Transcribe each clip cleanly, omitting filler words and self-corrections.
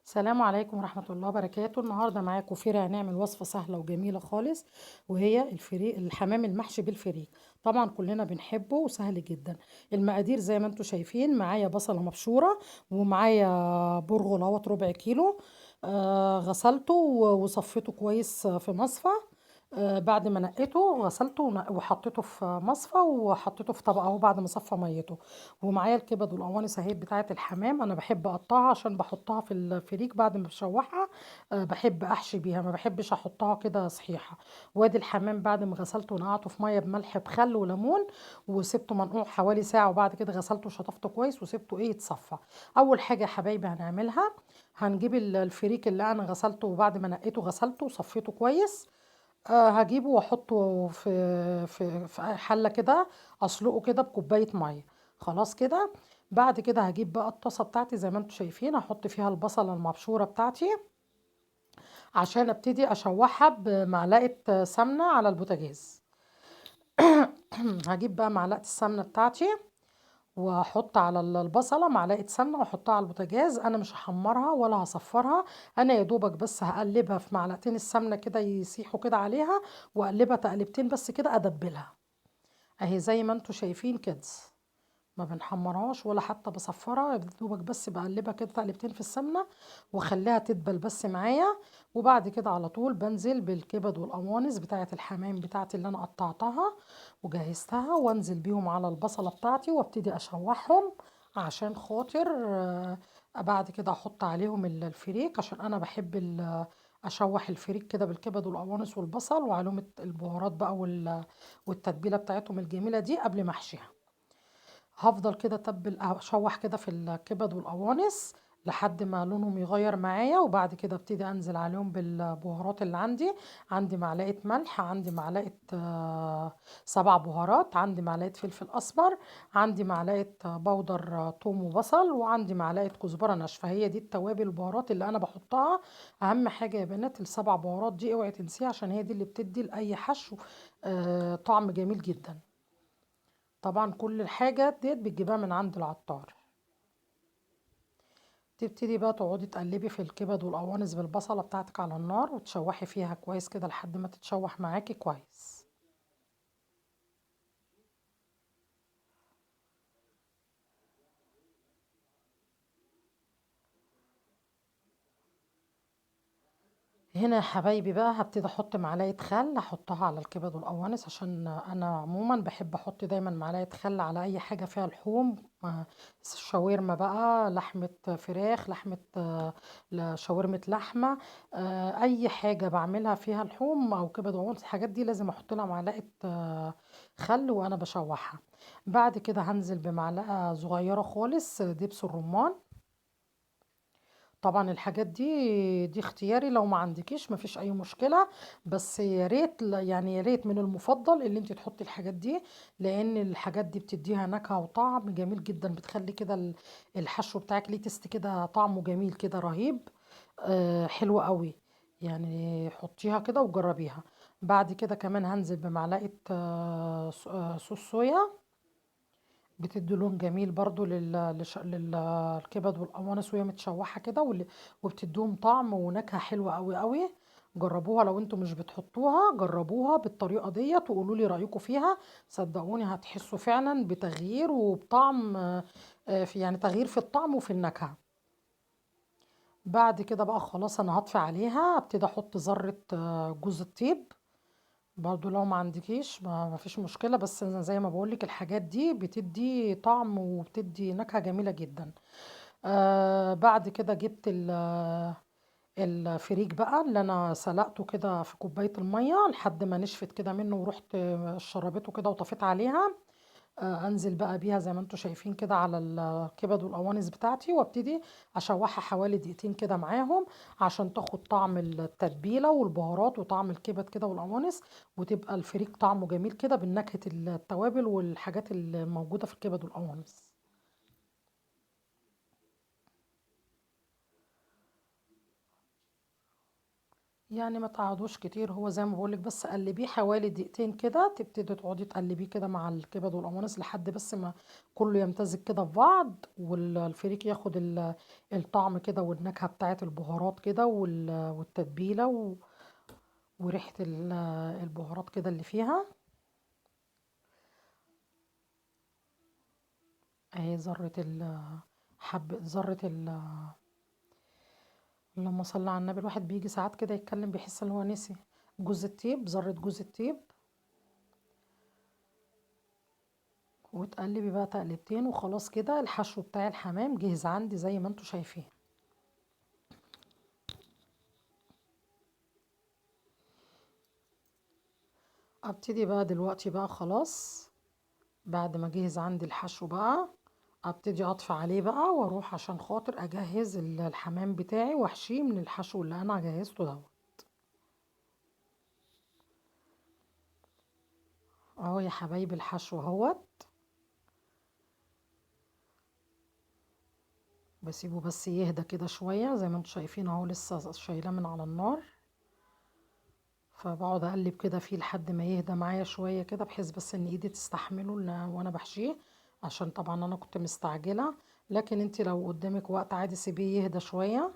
السلام عليكم ورحمة الله وبركاته. النهاردة معاكم فيرة، هنعمل وصفة سهلة وجميلة خالص، وهي الفريك، الحمام المحشي بالفريك. طبعا كلنا بنحبه وسهل جدا. المقادير زي ما انتم شايفين، معايا بصلة مبشورة ومعايا برغل اهوت ربع كيلو، غسلته وصفيته كويس في مصفى. بعد ما نقيته غسلته وحطيته في مصفى وحطيته في طبق اهو بعد ما صفى ميته. ومعايا الكبد والقوانص اهي بتاعه الحمام، انا بحب اقطعها عشان بحطها في الفريك بعد ما بشوحها، بحب احشي بيها، ما بحبش احطها كده صحيحه. وادي الحمام بعد ما غسلته ونقعته في مية بملح بخل وليمون وسبته منقوع حوالي ساعة، وبعد كده غسلته وشطفته كويس وسبته يتصفى. اول حاجة يا حبايبي هنعملها، هنجيب الفريك اللي انا غسلته وبعد ما نقيته غسلته وصفيته كويس، هجيبه واحطه في حله كده، اسلقه كده بكوبايه مية. خلاص كده. بعد كده هجيب بقى الطاسه بتاعتي زي ما انتم شايفين، هحط فيها البصله المبشوره بتاعتي عشان ابتدي اشوحها بمعلقه سمنه على البوتاجاز. هجيب بقى معلقه السمنة بتاعتي واحط على البصله معلقه سمنه واحطها على البوتاجاز. انا مش هحمرها ولا هصفرها، انا يا دوبك بس هقلبها في معلقتين السمنة كده يسيحوا كده عليها، واقلبها تقلبتين بس كده ادبلها اهي زي ما انتم شايفين كده. ما بنحمرهاش ولا حتى بصفرها، يا دوبك بس بقلبها كده تقلبتين في السمنة واخليها تدبل بس معايا. وبعد كده على طول بنزل بالكبد والقوانص بتاعه الحمام بتاعتي اللي انا قطعتها وجهزتها، وانزل بيهم على البصله بتاعتي وابتدي اشوحهم عشان خاطر، بعد كده احط عليهم الفريك، عشان انا بحب اشوح الفريك كده بالكبد والقوانص والبصل وعليهم البهارات بقى والتتبيله بتاعتهم الجميلة دي قبل ما احشيها. هفضل كده اشوح كده في الكبد والقوانص لحد ما لونهم يغير معايا، وبعد كده ابتدي انزل عليهم بالبهارات اللي عندي. عندي معلقه ملح، عندي معلقه، 7 بهارات، عندي معلقه فلفل اسمر، عندي معلقه، بودر، توم وبصل، وعندي معلقه كزبره ناشفة. هي دي التوابل البهارات اللي انا بحطها. اهم حاجة يا بنات ال7 بهارات دي اوعي تنسيها، عشان هي دي اللي بتدي لاي حشو، طعم جميل جدا. طبعا كل الحاجة ديت بتجيبها من عند العطار. تبتدي بقى تقعدي تقلبي في الكبد والقوانص بالبصلة بتاعتك على النار، وتشوحي فيها كويس كده لحد ما تتشوح معاكي كويس. هنا يا حبايبي بقى هبتدي احط معلقة خل، احطها على الكبد والقوانص، عشان انا عموما بحب احط دايما معلقة خل على اي حاجة فيها لحوم، شاورما بقى، لحمة فراخ، شاورمة لحمة، اي حاجة بعملها فيها لحوم او كبد وقوانص، الحاجات دي لازم احط لها معلقة، خل وانا بشوحها. بعد كده هنزل بمعلقة صغيرة خالص دبس الرمان. طبعا الحاجات دي اختياري، لو ما عندكيش مفيش اي مشكلة، بس يا ريت يعني يا ريت من المفضل اللي انت تحطي الحاجات دي، لان الحاجات دي بتديها نكهة وطعم جميل جدا، بتخلي كده الحشو بتاعك ليه تست كده، طعمه جميل كده رهيب، حلو قوي. حطيها كده وجربيها. بعد كده كمان هنزل بمعلقة، صوص صويا، بتدي لون جميل برضو للكبد والقوانص وهي متشوحة كده، وبتديهم طعم ونكهة حلوة قوي قوي. جربوها لو انتوا مش بتحطوها، جربوها بالطريقة ديت وقولوا لي رأيكم فيها، صدقوني هتحسوا فعلا بتغيير وبطعم، في يعني تغيير في الطعم وفي النكهة. بعد كده بقى خلاص انا هطفي عليها، ابتدي احط ذرة، جوز الطيب برضو لو ما عندكيش ما فيش مشكلة، بس أنا زي ما بقولك الحاجات دي بتدي طعم وبتدي نكهة جميلة جدا. بعد كده جبت الفريك بقى اللي انا سلقته كده في كوباية المية لحد ما نشفت كده منه، ورحت شربته كده وطفيت عليها. انزل بقى بيها زي ما انتم شايفين كده على الكبد والقوانص بتاعتي، وابتدي اشوحها حوالي دقيقتين كده معاهم عشان تاخد طعم التتبيله والبهارات وطعم الكبد كده والقوانص، وتبقى الفريك طعمه جميل كده بالنكهه التوابل والحاجات الموجودة في الكبد والقوانص. يعني ما تقعدوش كتير، هو زي ما بقولك بس قلبية حوالي دقيقتين كده، تبتدي تقعدي تقلبيه كده مع الكبد والقوانص لحد بس ما كله يمتزج كده في بعض، والفريك ياخد الطعم كده والنكهة بتاعت البهارات كده والتتبيلة وريحة البهارات كده اللي فيها. اهي ذرة حب ذرة اللهم صل على النبي. الواحد بيجي ساعات كده يتكلم بيحس ان هو نسي. جوز الطيب، ذرة جوز الطيب، وتقلبي بقى تقلبتين وخلاص كده الحشو بتاع الحمام جهز عندي زي ما انتوا شايفين. ابتدي بقى دلوقتي بقى خلاص بعد ما جهز عندي الحشو بقى ابتدي اطفي عليه بقى واروح عشان خاطر اجهز الحمام بتاعي واحشيه من الحشو اللي انا جهزته دوت. اهو يا حبايبي الحشو اهوت، بسيبه بس يهدى كده شوية زي ما انتوا شايفين اهو، لسه شايلاه من على النار، فبقعد اقلب كده فيه لحد ما يهدى معايا شوية كده، بحيث بس ان ايدي تستحمله وانا بحشيه، عشان طبعا انا كنت مستعجلة، لكن انت لو قدامك وقت عادي سيبيه يهدى شوية.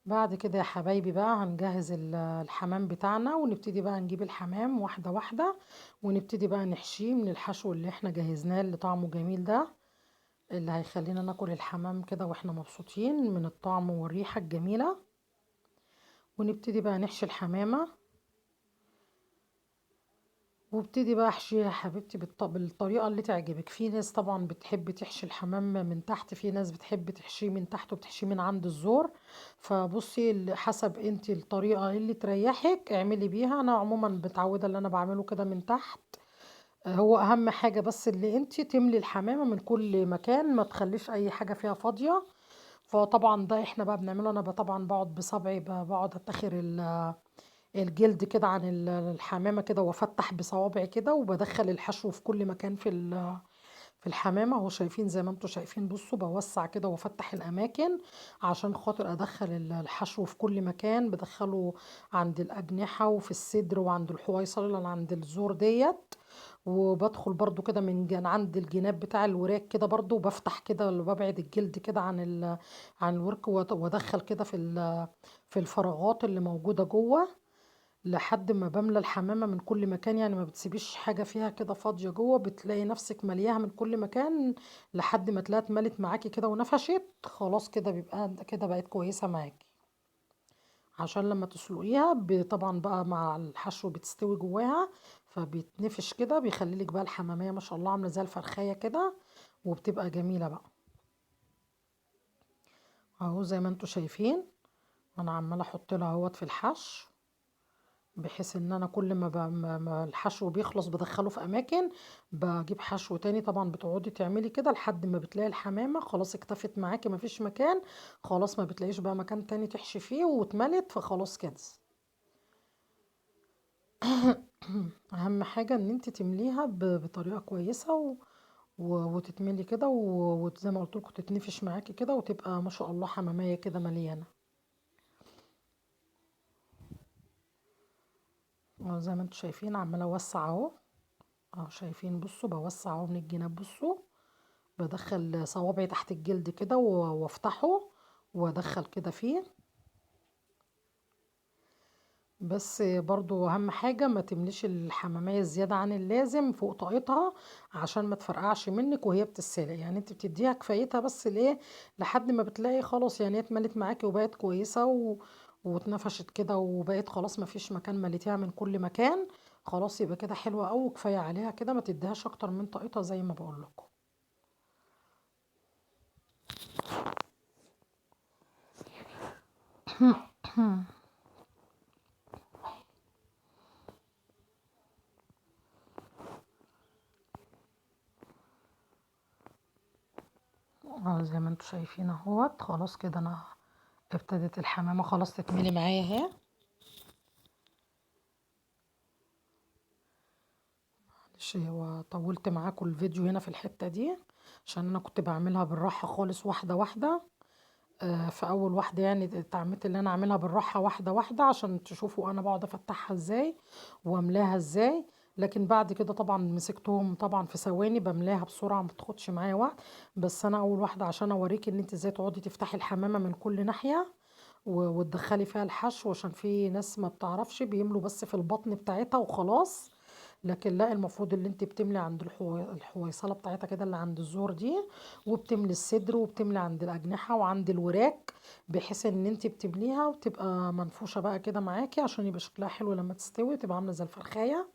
بعد كده يا حبايبي بقى هنجهز الحمام بتاعنا، ونبتدي بقى نجيب الحمام واحدة واحدة، ونبتدي بقى نحشيه من الحشو اللي احنا جهزناه اللي طعمه جميل ده، اللي هيخلينا ناكل الحمام كده واحنا مبسوطين من الطعم والريحة الجميلة. ونبتدي بقى نحشي الحمامة، وابتدي بقى احشيها يا حبيبتي بالطريقة اللي تعجبك. في ناس طبعا بتحب تحشي الحمام من تحت، في ناس بتحب تحشيه من تحت وبتحشيه من عند الزور، فبصي حسب انت الطريقة اللي تريحك اعملي بيها. انا عموما متعودة اللي انا بعمله كده من تحت، هو اهم حاجة بس اللي انت تملي الحمامة من كل مكان، ما تخليش اي حاجة فيها فاضية. فطبعا ده احنا بقى بنعمله، انا طبعا بقعد بصبعي بقعد اتخر الجلد كده عن الحمامة كده، وافتح بصوابعي كده، وبدخل الحشو في كل مكان في الحمامة. اهو شايفين زي ما انتوا شايفين، بصوا بوسع كده وافتح الاماكن عشان خاطر ادخل الحشو في كل مكان، بدخله عند الاجنحة وفي الصدر وعند الحويصلة اللي عند الزور ديت، وبدخل برضو كده من عند الجناب بتاع الوراك كده برضو، وبفتح كده وببعد الجلد كده عن الورك، وادخل كده في الفراغات اللي موجودة جوه لحد ما بملى الحمامة من كل مكان. يعني ما بتسيبيش حاجة فيها كده فاضية جوه، بتلاقي نفسك ملياها من كل مكان لحد ما تلاقيها اتملت معاكي كده ونفشت خلاص كده، بيبقى كده بقت كويسة معاكي. عشان لما تسلقيها طبعا بقى مع الحشو بتستوي جواها، فبيتنفش كده، بيخلي لك بقى الحمامية ما شاء الله عاملة زي الفرخاية كده، وبتبقى جميلة بقى. اهو زي ما انتوا شايفين انا عمالة احط لها اهوت في الحشو، بحيث ان انا كل ما الحشو بيخلص بدخله في اماكن، بجيب حشو تاني. طبعا بتقعدي تعملي كده لحد ما بتلاقي الحمامة خلاص اكتفت معاكي، مفيش مكان خلاص، ما بتلاقيش بقى مكان تاني تحشي فيه واتملت، فخلاص كده. اهم حاجة ان انت تمليها بطريقة كويسة وتتملي كده وزي ما قلت لكم تتنفش معاكي كده، وتبقى ما شاء الله حمامية كده مليانة. اهو زي ما انتوا شايفين عماله اوسع اهو، اهو شايفين بصوا بوسع اهو من الجناب، بصوا بدخل صوابعي تحت الجلد كده وافتحه وادخل كده فيه. بس برضو اهم حاجة ما تمليش الحمامية زيادة عن اللازم فوق طاقتها عشان ما تفرقعش منك وهي بتتسلق، يعني انت بتديها كفايتها بس ليه لحد ما بتلاقي خلاص يعني هي اتملت معاكي وبقت كويسة واتنفشت كده وبقت خلاص ما فيش مكان، مليتيها من كل مكان خلاص، يبقى كده حلوة قوي وكفاية عليها كده، ما تديهاش اكتر من طاقتها زي ما بقول لكم. اهو زي ما انتوا شايفين اهوت خلاص كده انا ابتدت الحمامة خلاص تتملي معايا اهي. معلش هو طولت معاكم الفيديو هنا في الحتة دي عشان انا كنت بعملها بالراحة خالص واحدة واحدة. في اول واحدة، يعني اتعمدت ان انا اعملها بالراحة واحدة واحدة عشان تشوفوا انا بقعد افتحها ازاي واملاها ازاي. لكن بعد كده طبعا مسكتهم طبعا في ثواني، بملاها بسرعة ما بتاخدش معايا وقت. بس انا اول واحدة عشان اوريك ان انت ازاي تقعدي تفتحي الحمامة من كل ناحية وتدخلي فيها الحشو، عشان في ناس ما بتعرفش بيملوا بس في البطن بتاعتها وخلاص. لكن لا، المفروض اللي انت بتملي عند الحويصله بتاعتها كده اللي عند الزور دي، وبتملي الصدر وبتملي عند الاجنحة وعند الوراك، بحيث ان انت بتمليها وتبقى منفوشه بقى كده معاكي عشان يبقى شكلها حلو لما تستوي، تبقى عامله زي الفرخايه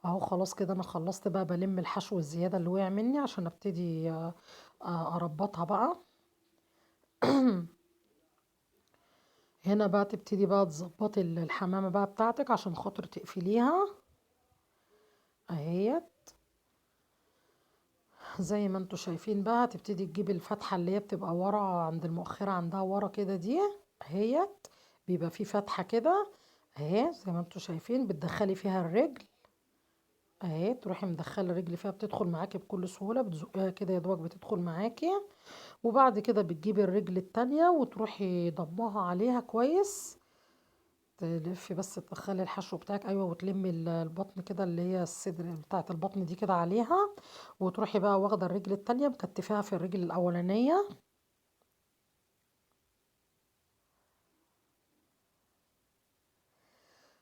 اهو. خلاص كده انا خلصت بقى، بلم الحشو الزيادة اللي وقع مني عشان ابتدي اربطها بقى. هنا بقى تبتدي بقى تظبطي الحمامة بقى بتاعتك عشان خاطر تقفليها اهيت زي ما انتوا شايفين بقى. هتبتدي تجيبي الفتحة اللي هي بتبقى ورا عند المؤخرة، عندها ورا كده دي اهيت، بيبقى في فتحه كده اهي زي ما انتوا شايفين، بتدخلي فيها الرجل اهي، تروحي مدخله الرجل فيها، بتدخل معاكي بكل سهولة، بتزقيها كده يا دوبك بتدخل معاكي. وبعد كده بتجيبي الرجل التانية وتروحي ضمها عليها كويس، تلفي بس تدخلي الحشو بتاعك ايوه، وتلمي البطن كده اللي هي الصدر بتاعت البطن دي كده عليها، وتروحي بقى واخده الرجل التانية مكتفاها في الرجل الاولانية.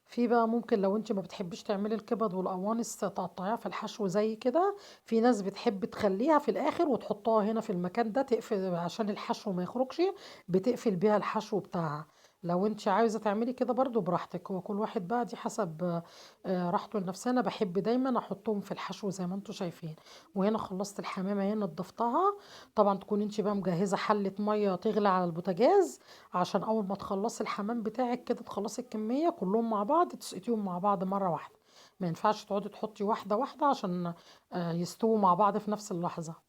في بقى ممكن لو انت ما بتحبيش تعملي الكبد والقوانص تقطعيها في الحشو زي كده، في ناس بتحب تخليها في الاخر وتحطها هنا في المكان ده تقفل عشان الحشو ما يخرجش، بتقفل بيها الحشو بتاعها. لو انت عاوزه تعملي كده برضو براحتك، هو كل واحد بقى دي حسب راحته النفسية. انا بحب دايما احطهم في الحشو زي ما انتم شايفين. وهنا خلصت الحمامة اهي نضفتها. طبعا تكون انت بقى مجهزة حله مية تغلي على البوتاجاز عشان اول ما تخلصي الحمام بتاعك كده تخلصي الكمية كلهم مع بعض، تسقطيهم مع بعض مرة واحدة. ما ينفعش تقعدي تحطي واحدة واحدة عشان يستووا مع بعض في نفس اللحظة.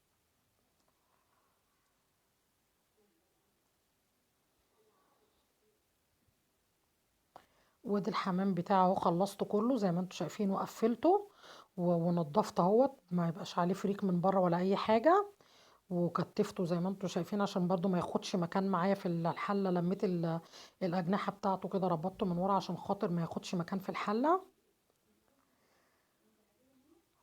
وادي الحمام بتاعه اهو، خلصته كله زي ما انتم شايفين وقفلته ونضفته اهوت، ما يبقاش عليه فريك من بره ولا اي حاجة، وكتفته زي ما انتم شايفين عشان برضو ما ياخدش مكان معايا في الحلة. لميت الاجنحة بتاعته كده، ربطته من ورا عشان خاطر ما ياخدش مكان في الحلة.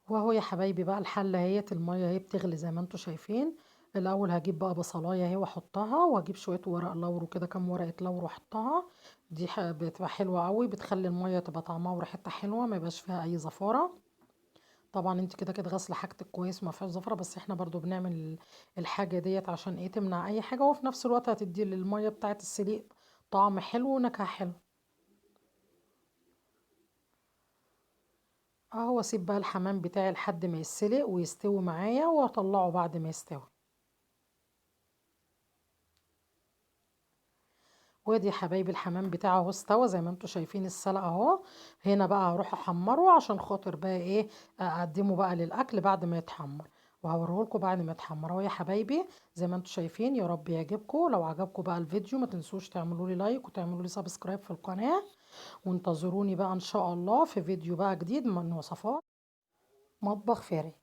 وهو يا حبايبي بقى الحلة اهيت، المية اهي بتغلي زي ما انتم شايفين. الاول هجيب بقى بصلايه اهي واحطها، واجيب شوية ورق لورو كده، كام ورقة لورو واحطها، دي بتبقى حلوة قوي، بتخلي المية تبقى طعمها وريحتها حلوة، ما يبقاش فيها اي زفاره. طبعا انت كده كده غاسله حاجتك كويس ما فيهاش زفره، بس احنا برضو بنعمل الحاجة ديت عشان ايه، تمنع اي حاجة، وفي نفس الوقت هتدي للمية بتاعه السليق طعم حلو ونكهه حلو. اهو اسيب بقى الحمام بتاعي لحد ما يتسلق ويستوي معايا، واطلعه بعد ما يستوي. وادي يا حبايبي الحمام بتاعه اهو استوى زي ما انتم شايفين السلق اهو. هنا بقى هروح احمره عشان خاطر بقى ايه، اقدمه بقى للاكل بعد ما يتحمر، وهوريه لكم بعد ما يتحمر اهو يا حبايبي زي ما انتم شايفين. يا رب يعجبكم. لو عجبكم بقى الفيديو ما تنسوش تعملوا لي like وتعملوا لي subscribe في القناة، وانتظروني بقى ان شاء الله في فيديو بقى جديد من وصفات مطبخ فاري.